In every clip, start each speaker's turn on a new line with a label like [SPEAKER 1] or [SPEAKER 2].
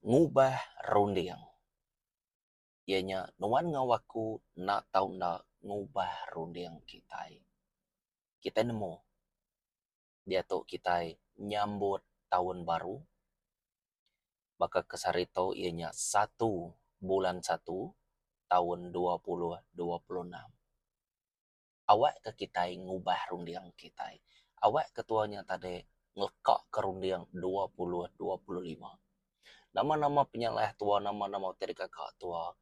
[SPEAKER 1] Ngubah runding. Iya nya nuan enggau aku enda tau enda ngubah runding kitai. Kitai nemu diatu kitai nyambut taun baru baka ke sehari tu iya nya satu bulan satu taun 2026. Awakka kitai ngubah runding kitai. Awakka tua nya tadi ngelekaka runding 2025. Nama-nama penyalah tua, nama-nama utai digaga tua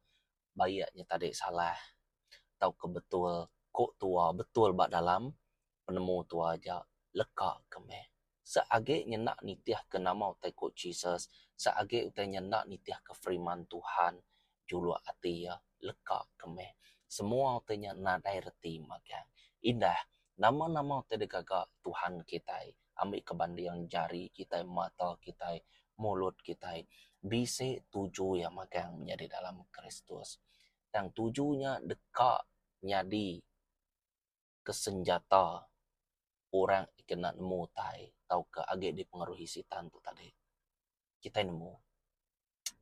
[SPEAKER 1] baik nya tadi salah tauka betul ku tua betul ba dalam penemu tua aja leka ke meh. Seagi nya enda nitihka nama utai ku Jesus, seagi utai nya enda nitihka firman Tuhan juluk ati iya leka ke meh. Semua utai nya nadai reti magang. Indah, nama-nama utai digaga Tuhan kitai, ambika banding jari kitai, mata kitai, mulut kitai, bisi tuju iya magang menyadi dalam Kristus. Tang tuju nya deka nyadi ke senjata orang ke enda nemu utai tauka agi dipengaruhi sitan tu tadi. Kitai nemu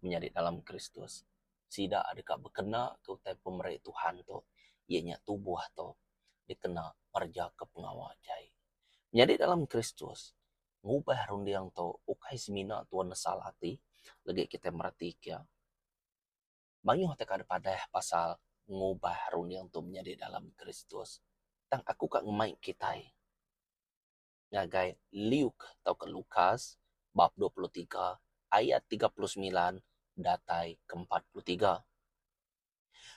[SPEAKER 1] menyadi dalam Kristus sida deka bekena ke utai pemeri Tuhan tu iya nya tubuh tu dikena ngereja ke pengawa jai. Menyadi dalam Kristus ngubah runding tu ukai semina tuan nesal ati legi kitai mereti ke Mayuh teka dipadah pasal ngubah runding tu menyadi dalam Kristus. Tang aku ka ngemai kitai ngagai Luke tauka Lukas bab 23 ayat 39 datai ke 43.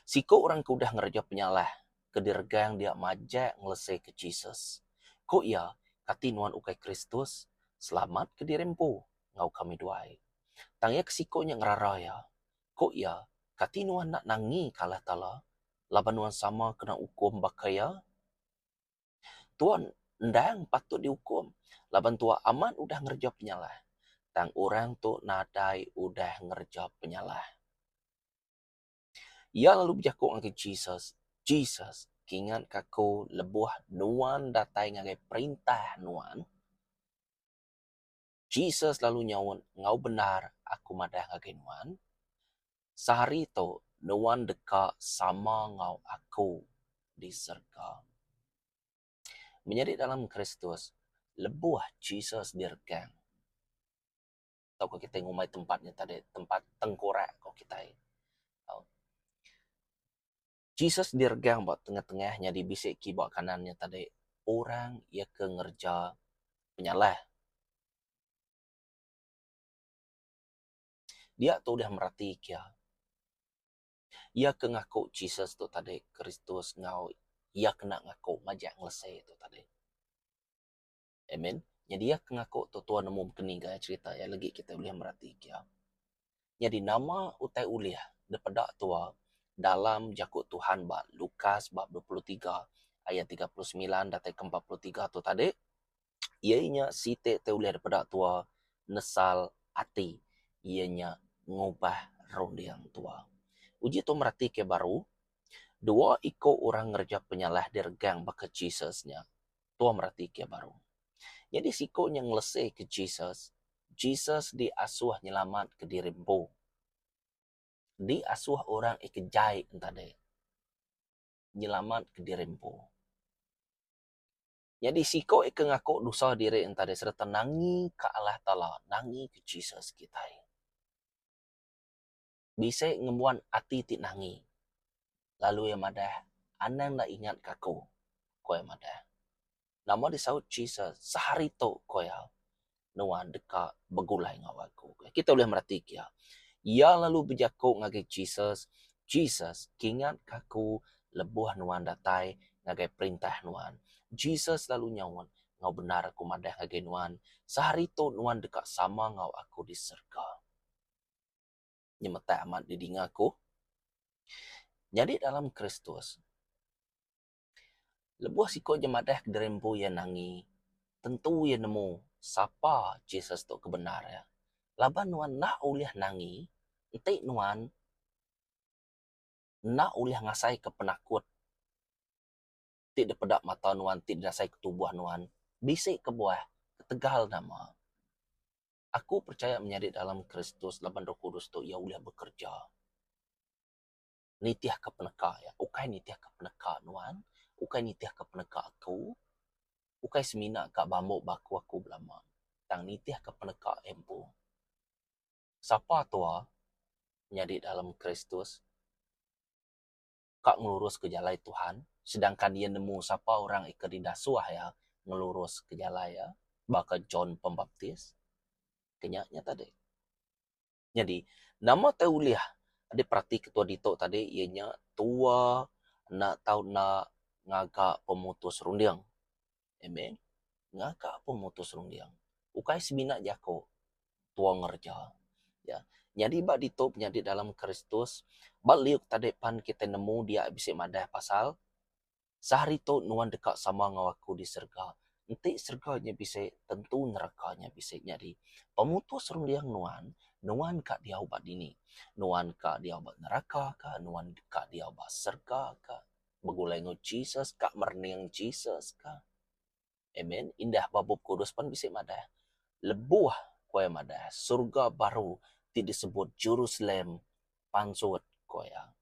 [SPEAKER 1] Siku orang ke udah ngereja penyalah ke diregang dia majak ngeleseka Jesus. Ku iya, Kati nuan ukai Kristus? Selamatka diri empu enggau kami duai. Tang iya ke siku nya ngerara iya. Ku iya, Kati nuan enda nangi ke Allah Taala laban nuan sama kena ukum baka iya? Tua endang patut diukum laban tua amat udah ngereja penyalah. Tang orang tu nadai udah ngereja penyalah. Iya lalu bejaku ngagai Jesus, Jesus, kingatka aku lebuh nuan datai ngagai perintah nuan. Jesus lalu nyaut, Enggau bendar aku madah ngagai nuan, sehari tu nuan deka sama enggau aku di serega. Menyadi dalam Kristus, lebuh Jesus diregang, tauka kitai ngumbai tempat nya tadi tempat tengkorak ko kitai. Jesus diregang ba tengah-tengah nyadi bisi kiba kanan nya tadi orang iya ke ngereja penyalah. Dia tu udah mereti ke iya. Iya ke ngaku Jesus tu tadi Kristus enggau iya kena ngaku majak ngelese tu tadi. Amen. Nyadi iya ke ngaku tu tuan nemu bekeni gaya cherita iya legi kitai ulih mereti ke iya. Nyadi nama utai ulih dipeda tua dalam jaku Tuhan ba Lukas bab 23 ayat 39 datai ke 43 tu tadi iya nya siti ti ulih dipeda tua nesal ati iya nya ngubah runding tua. Uji tu mereti ke baru dua iku orang ngereja penyalah diregang baka Jesus nya. Tua mereti ke baru. Nyadi siku nya ngelese ke Jesus, Jesus diasuh nyelamat ke diri empu. Diasuh orang ike jai entadi nyelamat ke diri empu. Nyadi siku ike ngaku dosa diri entadi sereta nangi ke Allah Taala, nangi ke Jesus kitai. Bisi ngembuan ati ti nangi. Lalu iya madah, Anang enda ingatka aku, ku iya madah. Nama disaut Jesus, Sehari tu, ku iya, nuan deka begulai enggau aku. Kita ulih meratika iya. Iya lalu bejaku ngagai Jesus, Jesus, kingatka aku lebuh nuan datai ngagai perintah nuan. Jesus lalu nyaut, Enggau bendar aku madah ngagai nuan, sehari tu nuan deka sama enggau aku di serega. Nyemetak amat didinga aku. Nyadi dalam Kristus, lebuh siku je madah kediri empu iya nangi, tentu iya nemu sapa Jesus tu ke bendar iya. Laban nuan enda ulih nangi enti nuan enda ulih ngasaika penakut ti dipeda mata nuan, ti dirasaika tubuh nuan bisi kebuah ketegal nama. Aku percaya menyadi dalam Kristus laban Roh Kudus tu iya ulih bekerja nitihka peneka iya. Ukai nitihka peneka nuan, ukai nitihka peneka aku, ukai semina ka bambu baku aku belama tang nitihka peneka iya empu. Sapa tua menyadi dalam Kristus? Ka ngeluruska jalai Tuhan, sedangkan iya nemu sapa orang ke didasuh iya ngeluruska jalai iya, baka John Pembaptis. Ke nya nya tadi. Nyadi, nama tai ulih diperatika tua ditu tadi iya nya tua enda tau enda ngaga pemutus runding. Amen. Ngaga pemutus runding. Ukai semina jaku tua ngereja. Ya. Nyadi ba ditu penyadi dalam Kristus, ba Luke tadi pan kitai nemu dia bisi madah pasal sehari tu nuan deka sama enggau aku di serega. Enti serega nya bisi, tentu neraka nya bisi. Nyadi, pemutus runding nuan, nuan ka diau ba dini. Nuan ka diau ba neraka ka, nuan ka diau ba serega ka. Begulai enggau Jesus ka, merening Jesus ka. Amen. Indah ba Bup Kudus pan bisi madah, lebuh ku iya madah, surga baru ti disebut Jerusalem pansut, ku iya.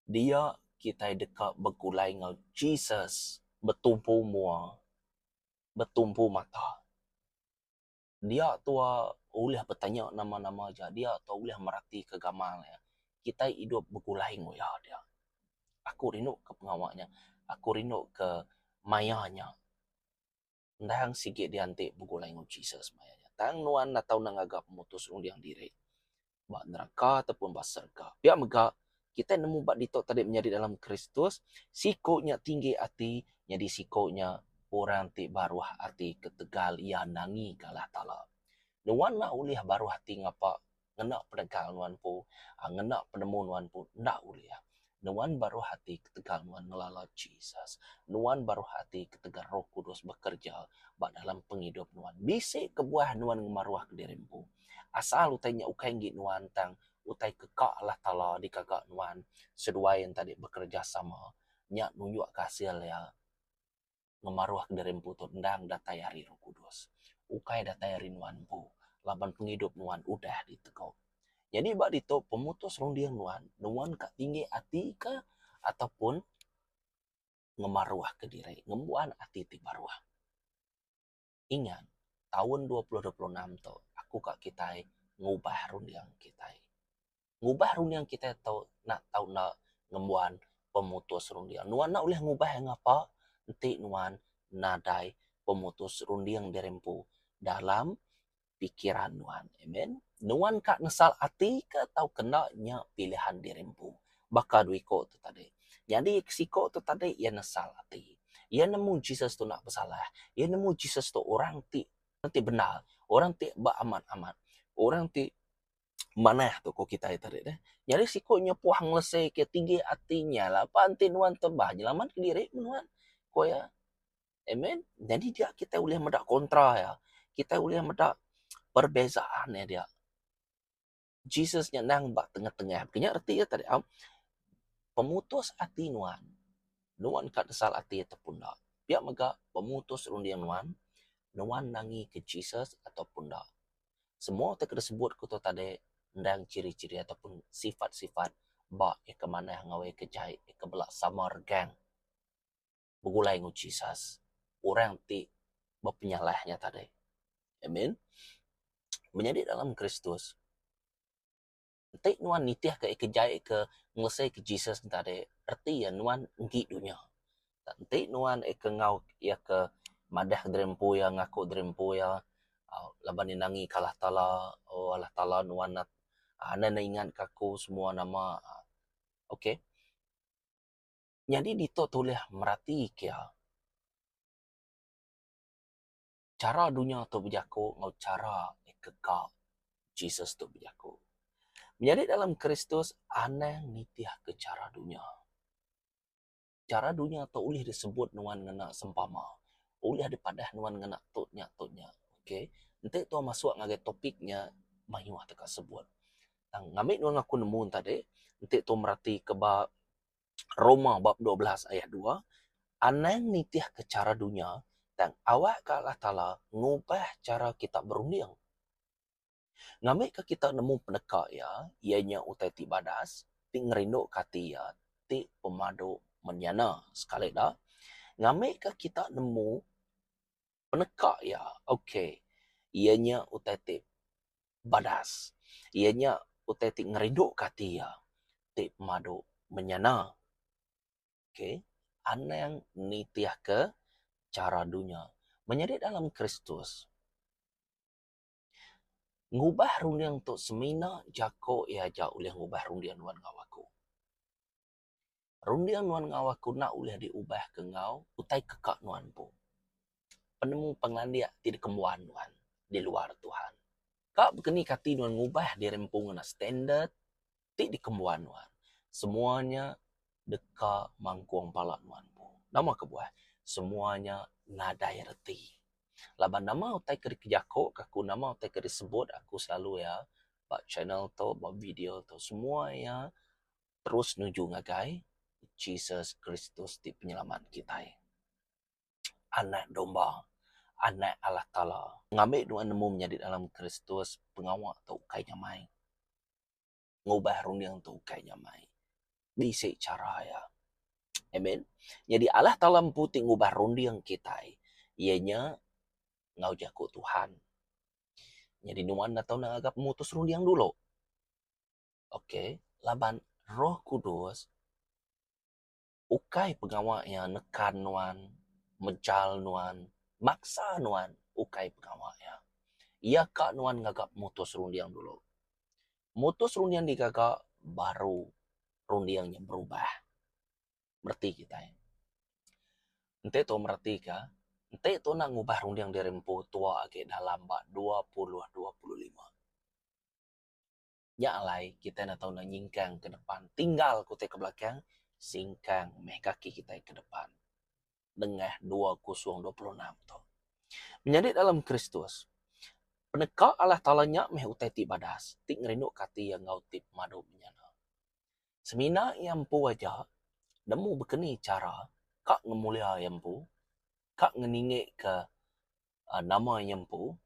[SPEAKER 1] Dia kitai deka begulai enggau Jesus betumpu mua, betumpu mata. Dia tua ulih betanya nama-nama aja, dia tua ulih meratika gamal iya. Kitai idup begulai enggau iya dia. Aku rindu ke pengawa nya, aku rindu ke maya nya. Endang sigi dianti begulai enggau Jesus maya nya. Tang nuan enda tau enda ngaga pemutus runding diri ba neraka ataupun ba serega. Pia mega, kitai nemu ba ditu tadi menyadi dalam Kristus, siku nya tinggi ati nyadi siku nya orang ti baruh ati ketegal iya nangika Allah Taala. Nuan enda ulih baruh ati ngapa ngena penegal nuan empu, ngena penemu nuan empu enda ulih. Nuan baruh ati ketegal nuan ngelala Jesus. Nuan baruh ati ketegal Roh Kudus bekereja ba dalam pengidup nuan. Bisi kebuah nuan ngemaruhka diri empu. Asal utai nya ukai enggi nuan tang utai ke ka Allah Taala digaga nuan seduai enti tadi bekerejasama nya nunjukka asil iya ngemaruhka diri empu tu endang datai ari Roh Kudus. Ukai datai ari nuan empu laban pengidup nuan udah ditegu. Nyadi ba ditu pemutus runding nuan, nuan ka tinggi ati ka ataupun ngemaruhka diri, ngembuan ati ti baruh. Ingat, taun 2026 tu aku ka kitai ngubah runding kitai. Ngubah runding kitai tu enda tau enda ngembuan pemutus runding. Nuan enda ulih ngubah iya ngapa enti nuan nadai pemutus runding diri empu dalam pikiran nuan. Amen. Nuan ka nesal ati ke tauka enda nya pilihan diri empu. Baka dua iko tu tadi. Nyadi siko tu tadi iya nesal ati. Iya nemu Jesus tu enda besalah. Iya nemu Jesus tu orang ti ti bendar, orang ti beamat-amat, orang ti manah tu ku kitai tadi deh. Nyadi siko nya puah ngelese ke tinggi ati nya laban ti nuan tebah nyelamat kediri meh nuan, ku iya. Amen. Nyadi dia kitai ulih meda kontra iya. Kitai ulih meda perbezaan iya dia. Jesus nya endang ba tengah-tengah. Ke nya reti iya tadi au. Pemutus ati nuan, nuan ka nesal ati ataupun enda. Pia mega pemutus runding nuan, nuan nangi ke Jesus ataupun enda. Semua ti ke disebut ku tu tadi endang ciri-ciri ataupun sifat-sifat ba iya ke manah enggau iya ke jai, iya ke bela sama regang. begulai enggau Jesus orang ti bepenyalah nya tadi. Amen. Menyadi dalam Kristus, enti nuan nitihka iya ke jai ke ngelesei ke Jesus nya tadi, reti iya nuan enggi dunya. Enti nuan iya ke enggau iya ke madah diri empu iya ngaku diri empu iya laban iya nangi ke Allah Taala, oh Allah Taala nuan anang ne ingat ke aku semua nama. Okay. Nyadi ditu tulih merati kia chara dunya tu bejaku enggau chara dikeka Jesus tu bejaku. Menyadi dalam Kristus anang nitihka chara dunya. Chara dunya tu ulih disebut nuan ngena sempama, ulih dipadah nuan ngena tu nya tu nya. Okay. Enti tuan masuk ngagai topik nya mayuh deka sebut. Tang ngambi nuan aku nemu tadi enti tuan meratika ba Roma bab 12 ayat dua, Anang nitihka chara dunya, tang awakka Allah Taala ngubah chara kita berunding. Ngambika kita nemu peneka Iya, iya nya utai ti badas, ti ngerinduka ati Iya, ti pemadu menyana. Sekali da, ngambika kita nemu peneka Iya, ok, iya nya utai ti badas, iya nya utai ti ngerinduka ati Iya, ti pemadu menyana. Ok, anang nitihka chara dunya. Menyadi dalam Kristus. Ngubah runding tu semina jako iya aja ulih ngubah runding nuan enggau aku. Runding nuan enggau aku enda ulih diubah ke enggau utai ke ka nuan empu. Penemu pengelandik ti dikembuan nuan di luar Tuhan. Ka bekeni ke ati nuan ngubah diri empu ngena standard ti dikembuan nuan. Semua nya deka mangkung pala nuan empu. Nama kebuah? Semua nya nadai reti. Laban nama utai ke dikejaku ke aku, nama utai ke disebut aku selalu iya ba channel tu, ba video tu semua iya terus nuju ngagai Jesus Kristus ti penyelamat kitai. Anak domba, anak Allah Taala. Ngambi nuan nemu menyadi dalam Kristus pengawa tu ukai nyamai. Ngubah runding tu ukai nyamai. Bisi chara iya. Amen. Nyadi Allah Taala empu ti ngubah runding kitai iya nya enggau jaku Tuhan. Nyadi nuan enda tau ngaga pemutus runding dulu. Okay, laban Roh Kudus ukai pengawa iya nekan nuan, mejal nuan, maksa nuan ukai pengawa iya. Iya ka nuan ngaga pemutus runding dulu. Mutus runding digaga baru runding nya berubah. Mereti kitai. Enti tu meretika, enti tu enda ngubah runding diri empu tua agi dalam ba 2025. Nya alai kitai enda tau nyingkang ke depan tinggal ke utai ke belakang singkang meh kaki kitai ke depan nengah 2026 tu. Menyadi dalam Kristus, peneka Allah Taala nya meh utai ti badas ti ngerinduka ati iya enggau ti pemadu menyana. Semina iya empu aja nemu bekeni chara ka ngemulia iya empu, ka ngeningika nama iya empu.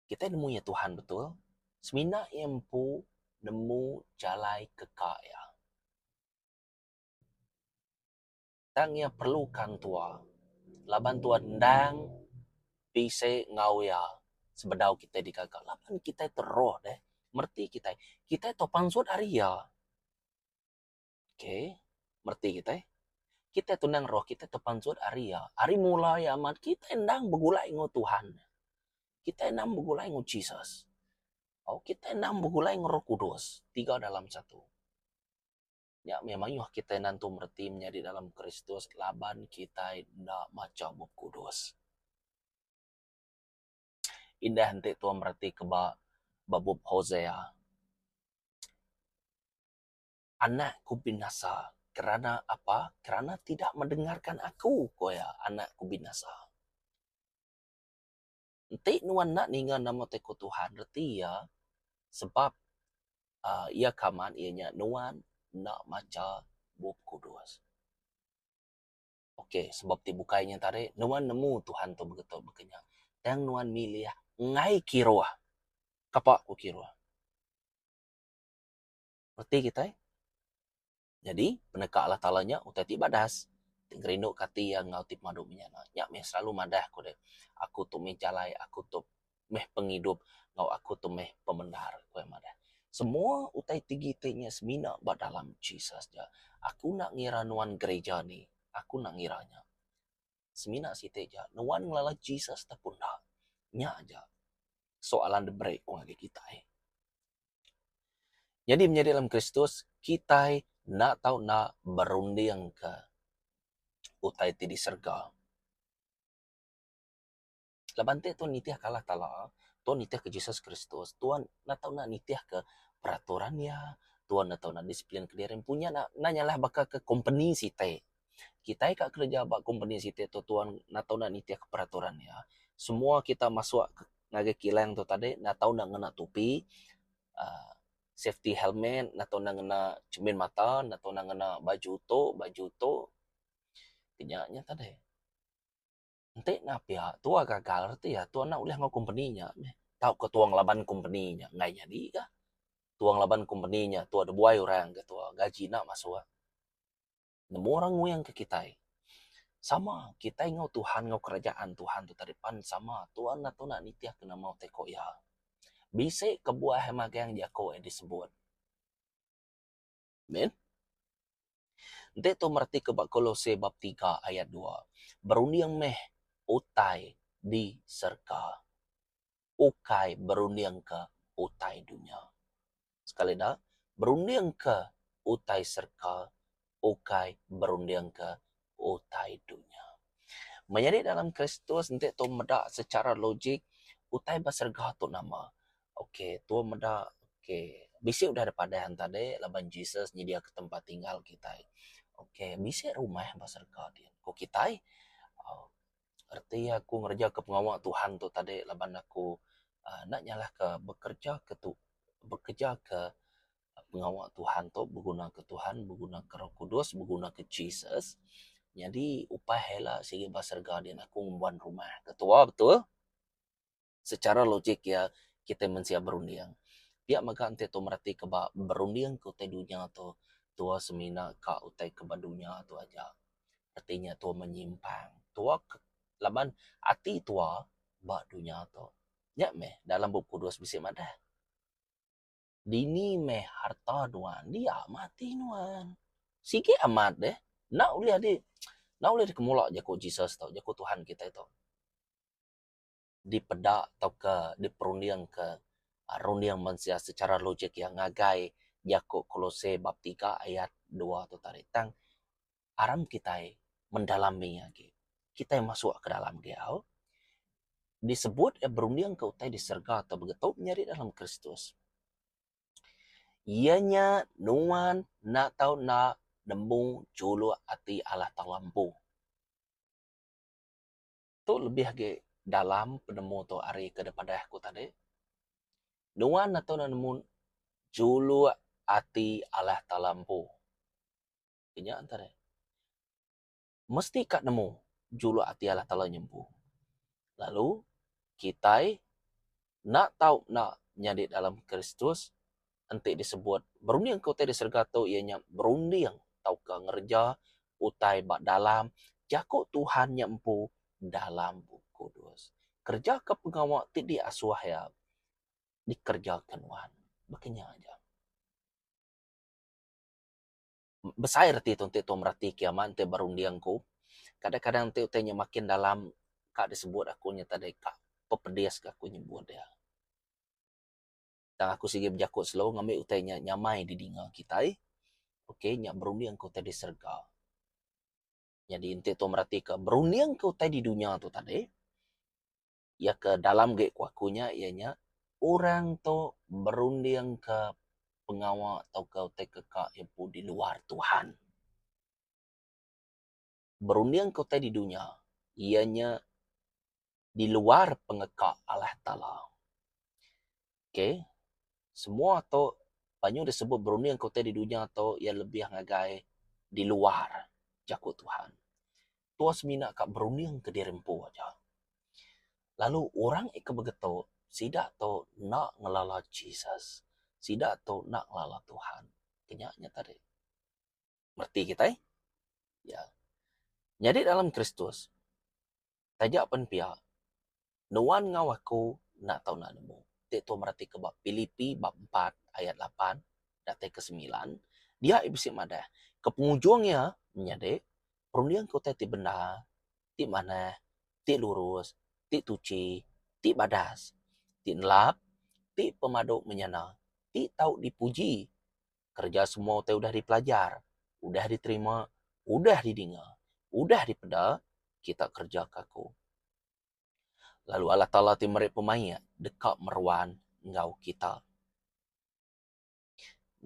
[SPEAKER 1] Kitai nemu iya Tuhan betul, semina iya empu nemu jalai ke ka iya. Tang iya perlukan tua laban tua endang bisi enggau iya sebedau kitai digaga laban kitai teruh deh mereti kitai. Kitai tau pansut ari iya. Okay, mereti kitai. Kitai tunang roh kitai tepansut ari iya. Ari mula iya amat kitai endang begulai enggau Tuhan. Kitai endang begulai enggau Jesus. Oh, kitai endang begulai enggau Roh Kudus, tiga dalam satu. Nya mih mayuh kitai nentu mereti menyadi dalam Kristus laban kitai enda macha Bup Kudus. Indah enti tua mereti ke ba ba bup Hosea. Anak ku binasa kerana apa? Kerana tidak mendengarkan aku, ku iya, anak ku binasa. Enti nuan enda ninga nama ti ku Tuhan reti iya sebab uhh iya ke amat iya nya nuan enda macha Bup Kudus. Ok sebab ti bukai nya tadi nuan nemu Tuhan tu begitu baka nya tang nuan milih enggai kiruh kapa ku kiruh. Reti kitai. Nyadi, peneka Allah Taala nya utai ti badas, ti ngerinduka ati Iya enggau ti pemadu menyana. Nya meh selalu madah ku deh, Aku tu meh jalai, aku tu meh pengidup enggau aku tu meh pemendar, ku iya madah. Semua utai ti giti nya semina ba dalam Jesus ja. Aku enda ngira nuan gereja ni, aku enda ngira nya. Semina siti ja, nuan ngelala Jesus ataupun enda. Nya aja soalan diberi ku ngagai kitai. Nyadi menyadi dalam Kristus, kitai enda tau enda berundingka utai ti di serega. Laban ti tuan nitihka Allah Taala, tuan nitihka Jesus Kristus, tuan enda tau enda nitihka peraturan iya, tuan enda tau enda disiplin kediri empu nya enda nyalah baka ke kompeni siti. Kitai ka kereja ba kompeni siti tu tuan enda tau enda nitihka peraturan iya. Semua kita masuk ngagai kilang tu tadi enda tau enda ngena topi uhh safety helmet, enda tau enda ngena cermin mata, enda tau enda ngena baju tu baju tu. Nya nya tadi. Enti enda pia tua gagal reti iya tua enda ulih enggau kompeni nya meh tauka tua ngelaban kompeni nya enggai nyadi ka. Tua ngelaban kompeni nya tua dibuai orang ga tua gaji enda masuk. Nemu orang nguing ke kitai. Sama kitai enggau Tuhan enggau kerajaan Tuhan tu tadi pan sama tua enda tau enda nitih ke nama utai ko iya. Bisi kebuah magang jaku iya disebut. Amen. Enti tu meretika ba Kolose bab tiga ayat dua, berunding meh utai di serega, ukai berundingka utai dunya. Sekali da, berundingka utai serega, ukai berundingka utai dunya. Menyadi dalam Kristus enti tu meda secara logik utai ba serega tu nama? Ok tua meda ok bisi udah dipadah ne tadi laban Jesus nyediaka tempat tinggal kitai. Ok bisi rumah ba serega din ku kitai uhh reti aku ngereja ke pengawa Tuhan tu tadi laban aku uhh enda nyalah ke bekerja ke tu bekerja ke pengawa Tuhan tu beguna ke Tuhan beguna ke Roh Kudus beguna ke Jesus nyadi upah ila sigi ba serega din aku ngembuan rumah. Ketua betul. Secara logik iya kitai mensia berunding. Pia mega enti tu mereti ke ba berunding ke utai dunya tu tua semina ka utai ke ba dunya tu aja. Reti nya tua menyimpang. Tua ke laban ati tua ba dunya tu. Nya meh dalam bup kudus bisi madah. Dini meh harta nuan dia meh ati nuan. Sigi amat deh enda ulih adi enda ulih dikemula jaku Jesus tu jaku Tuhan kitai tu. Dipeda tauka diperundingka runding mensia secara logik iya ngagai jaku Kolose bab tiga ayat dua tu tadi. Tang aram kitai mendalami agi. Kitai masuk ke dalam agi au. Disebut iya berundingka utai di serega atau begitu menyadi dalam Kristus. Iya nya nuan enda tau enda nemu juluk ati Allah Taala empu. Tu lebih agi dalam penemu tu ari ke dipadah aku tadi. Nuan ato ne nemu juluk ati Allah Taala empu. Inya enta deh. Mesti ka nemu juluk ati Allah Taala nya empu. Lalu kitai enda tau enda nyadi dalam Kristus enti disebut berunding ke utai di serega tu iya nya berunding tauka ngereja utai ba dalam jaku Tuhan nya empu dalam Bup Kudus. Kereja ke pengawa ti diasuh iya dikereja ke nuan. Baka nya aja. Besai reti tu enti tuan mereti ke amat enti berunding ku. Kadang-kadang enti utai nya makin dalam ka disebut aku nya tadi ka pepedis ka aku nyebut iya. Tang aku sigi bejaku slow ngambi utai nya nyamai didinga kitai. Ok nya berunding ke utai di serega. Nyadi enti tu meratika berunding ke utai di dunya tu tadi iya ke dalam agi ku aku nya iya nya orang tu berunding ke pengawa tauka utai ke ka iya empu di luar Tuhan. Berunding ke utai di dunya iya nya di luar pengeka Allah Taala. Okay. Semua tu panyu disebut berunding ke utai di dunya tu iya lebih ngagai di luar jaku Tuhan. Tua semina ka berunding ke diri empu aja. Lalu orang ke begitu sida tu enda ngelala Jesus. Sida tu enda ngelala Tuhan. Kenya nya tadi. Mereti kitai? Ya. Nyadi dalam Kristus, taja pen pia, nuan enggau aku enda tau enda nemu. Ti tu meretika ba Pilipi bab empat ayat lapan datai ke semilan, dia iya bisi madah, ke pengujung iya menyadi perunding ke utai ti bendar, ti manah, ti lurus, ti tuchi, ti badas, ti nelap, ti pemadu menyana, ti tau dipuji Kereja semua utai udah dipelajar, udah diterima, udah didinga, udah dipeda, kita kereja ke aku. Lalu Allah Taala ti meri pemaik deka meruan enggau kita.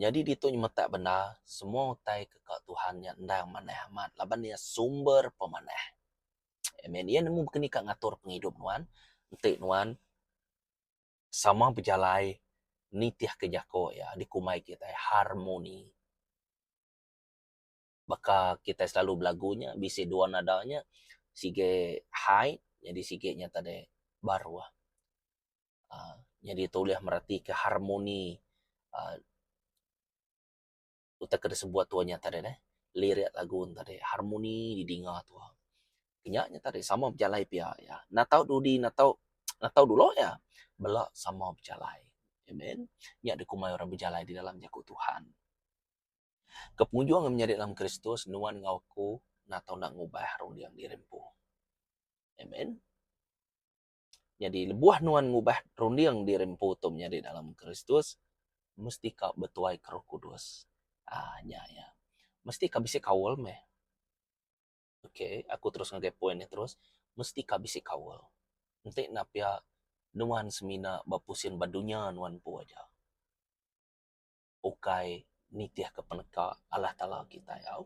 [SPEAKER 1] Nyadi ditu nyemetak bendar, semua utai ke ka Tuhan nya endang manah amat laban iya sumber pemanah. Amen. Iya nemu baka ni ka ngatur pengidup nuan enti nuan sama bejalai nitihka jako iya dikumbai kitai harmoni. Baka kitai selalu belagu nya bisi dua nada nya. Sigi high nyadi sigi nya tadi baruh. Aaa nyadi tu ulih meratika harmoni aaa utai ke disebut tuan nya tadi neh lirik lagu ne tadi harmoni didinga tuan. Nya nya tadi sama bejalai pia iya. Enda tau dudi enda tau enda tau dulu iya bela sama bejalai. Amen. Nya dikumbai orang bejalai di dalam jaku Tuhan. Ke pengujung menyadi dalam Kristus nuan enggau aku enda tau enda ngubah runding diri empu. Amen. Nyadi lebuh nuan ngubah runding diri empu tu menyadi dalam Kristus mesti ka betuai ke Roh Kudus. Aaa nya iya. Mesti ka bisi kaul meh. Okay aku terus ngagai point nya terus mesti ka bisi kaul. Enti enda pia nuan semina bepusin ba dunya nuan empu aja. Ukai nitihka peneka Allah Taala kitai au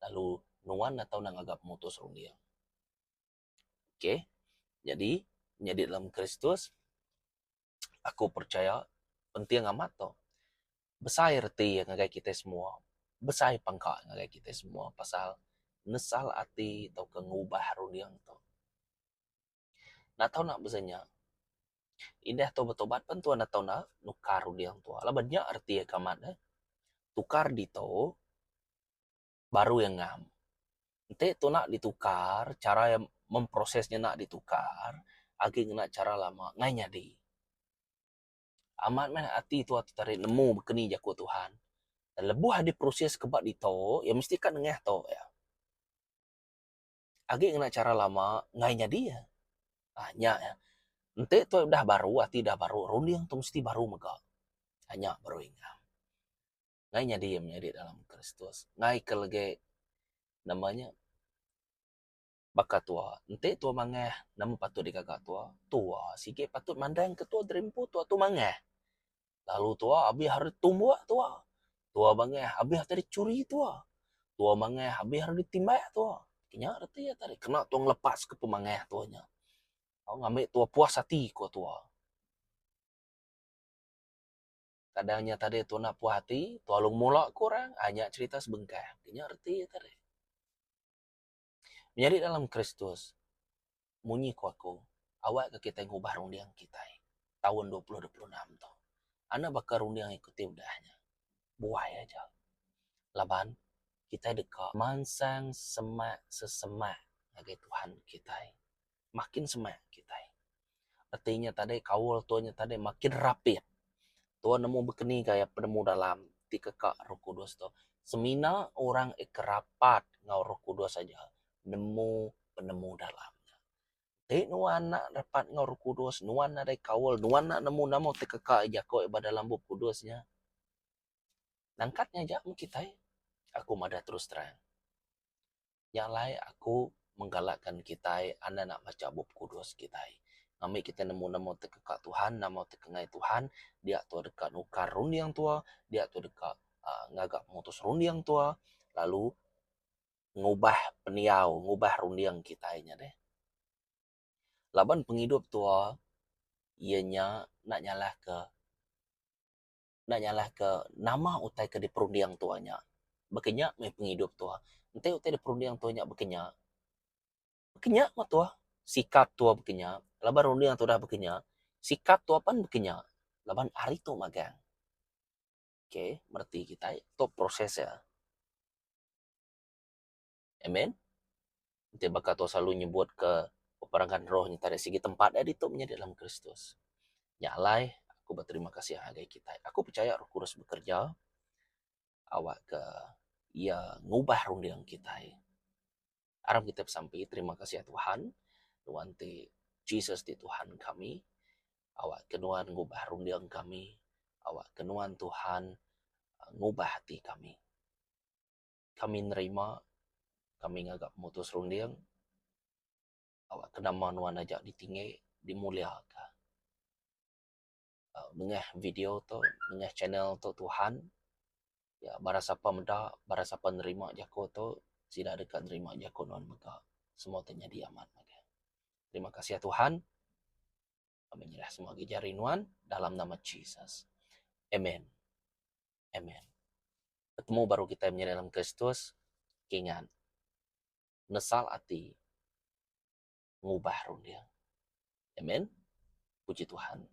[SPEAKER 1] lalu nuan enda tau enda ngaga pemutus runding. Okey. Nyadi, nyadi dalam Kristus, aku percaya penting amat tu. Besai reti iya ngagai kitai semua. Besai pangka ngagai kitai semua pasal nesal ati tauka ngubah runding tu. Enda tau nak besen nya. Indah tu betobat pen tuan enda tau nak nukar runding tua. Laban nya reti iya ke amat eh. Tukar ditu baru iya ngam. Enti tu enda ditukar, chara iya memproses nya enda ditukar, agi ngena chara lama ngai nyadi. Amat meh ati tua ti tadi nemu baka ni jaku Tuhan. Lebuh diproses ke ba ditu, iya mesti ka nengah tu iya. Agi ngena chara lama ngai nyadi iya. Aaa nya iya. Enti tu udah baru, ati udah baru, runding tu mesti baru mega. Nya baru iya ngam. Ngai nyadi iya menyadi dalam Kristus. Ngai ke legi nama nya baka tua. Enti tua mangah nama patut digaga tua, tua sigi patut mandang ke tua diri empu tua tu mangah. Lalu tua abih hari tumbuk tua. Tua mangah abih tadi churi tua. Tua mangah abih hari ditimbak tua. Nya reti iya tadi kena tua ngelepas ke pemangah tua nya. Ngambi tua puas ati ko tua. Kadang nya tadi tu enda puas ati, tu lalu ngemula ke orang, aaa nya cherita sebengkah. Nya reti iya tadi. Menyadi dalam Kristus, munyi ku aku, awak ke kitai ngubah runding kitai taun 2026 tu. Enda baka runding aku ti udah nya. Buai aja. Laban kitai deka mansang semak sesemak ngagai Tuhan kitai. Makin semak kitai. Reti nya tadi kaul tuan nya tadi makin rapit. Tuan nemu bekeni gaya penemu dalam ti keka Roh Kudus tu. Semina orang ke rapat enggau Roh Kudus aja nemu penemu dalam nya. Ti nuan enda rapat enggau Roh Kudus, nuan nadai kaul, nuan enda nemu nama ti keka jaku ba dalam Bup Kudus nya. Nangkat nya aja meh kitai. Aku madah terus terang. Nya alai aku menggalakkan kitai anda nak macha Bup Kudus kitai. Ngambi kitai nemu nama ti keka Tuhan, nama ti kengai Tuhan, dia tua deka nukar runding tua, dia tua deka aaa ngaga pemutus runding tua lalu ngubah pendiau, ngubah runding kitai nya deh. Laban pengidup tua iya nya enda nyalahka Enda nyalahka nama utai ke diperunding tua nya. Baka nya meh pengidup tua. Enti utai diperunding tua nya baka nya, baka nya meh tua. Sikap tua baka nya, laban runding tua udah baka nya, sikap tua pan baka nya laban ari tu magang. Okay, mereti kitai tu proses iya. Amen. Enti baka tua selalu nyebut ke peperangan roh nya tadi sigi tempat iya ditu menyadi dalam Kristus. Nya alai aku beterima kasih ngagai kitai. Aku pechaya Roh Kudus bekereja awakka iya ngubah runding kitai. Aram kitai besampi terima kasih Tuhan nuan ti Jesus ti Tuhan kami awakka nuan ngubah runding kami awakka nuan Tuhan ngubah ati kami. Kami nerima, kami ngaga pemutus runding awakka nama nuan aja ditinggi dimuliaka. Nengah video tu, nengah channel tu Tuhan, ya barang sapa meda, barang sapa nerima jaku tu, sida deka nerima jaku nuan mega. Semua tu nyadi amat mega. Terima kasih Tuhan. Kami nyerah semua agi jari nuan dalam nama Jesus. Amen. Amen. Betemu baru kitai menyadi dalam Kristus, kingat, nesal ati. Ngubah runding. Amen. Puji Tuhan.